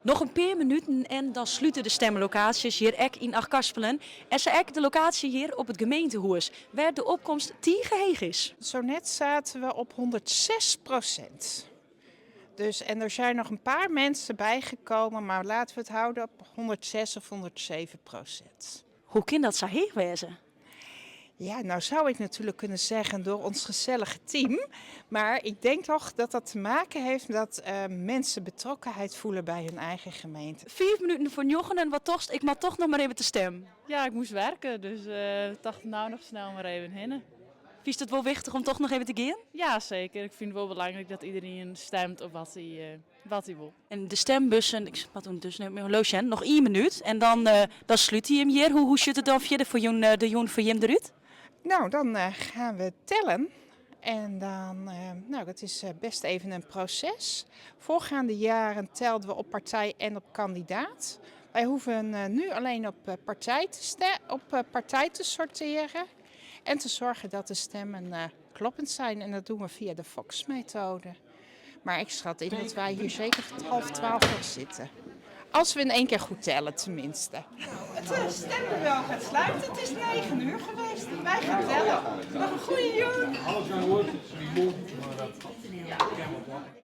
Noch in pear minuten en dan slute de stemlokaasjes hjir ek yn Achtkarspelen. En sa ek de lokaasje hjir op it gemeentehûs, wêr't de opkomst tige heech is. Zo net zaten we op 106%. Dus, en er zijn nog een paar mensen bijgekomen, maar laten we het houden op 106 of 107%. Hoe kin dat sa heech wêze? Ja, nou zou ik natuurlijk kunnen zeggen door ons gezellige team. Maar ik denk toch dat dat te maken heeft dat mensen betrokkenheid voelen bij hun eigen gemeente. 5 minuten foar njoggenen, wat tochtst, ik moat toch noch mar even te stimmen? Ja, ik moast wurkje, dus ik tocht no noch snel mar even hinne. Fynst it wol wichtich om toch noch even te gean? Ja, seker. Ik fyn it wol belangryk dat iderien stimt op wat hy wol. En de stimbussen, ik moat dus net mear sjen, noch ien minút en dan slút hy him hjir. Hoe sjocht it dan fierder foar jûn, de jûn foar jim derút? Nou, dan gaan we tellen. En dan, nou, dat is best even een proces. Voorgaande jaren telden we op partij en op kandidaat. Wij hoeven nu alleen op partij te sorteren. En te zorgen dat de stemmen kloppend zijn. En dat doen we via de Fox-methode. Maar ik schat in dat wij hier zeker tot 11.30 nog zitten. Als we in één keer goed tellen, tenminste. Het stembureau gaat sluiten. Het is 9 uur geweest. Wij gaan tellen. Nog een goede jûn.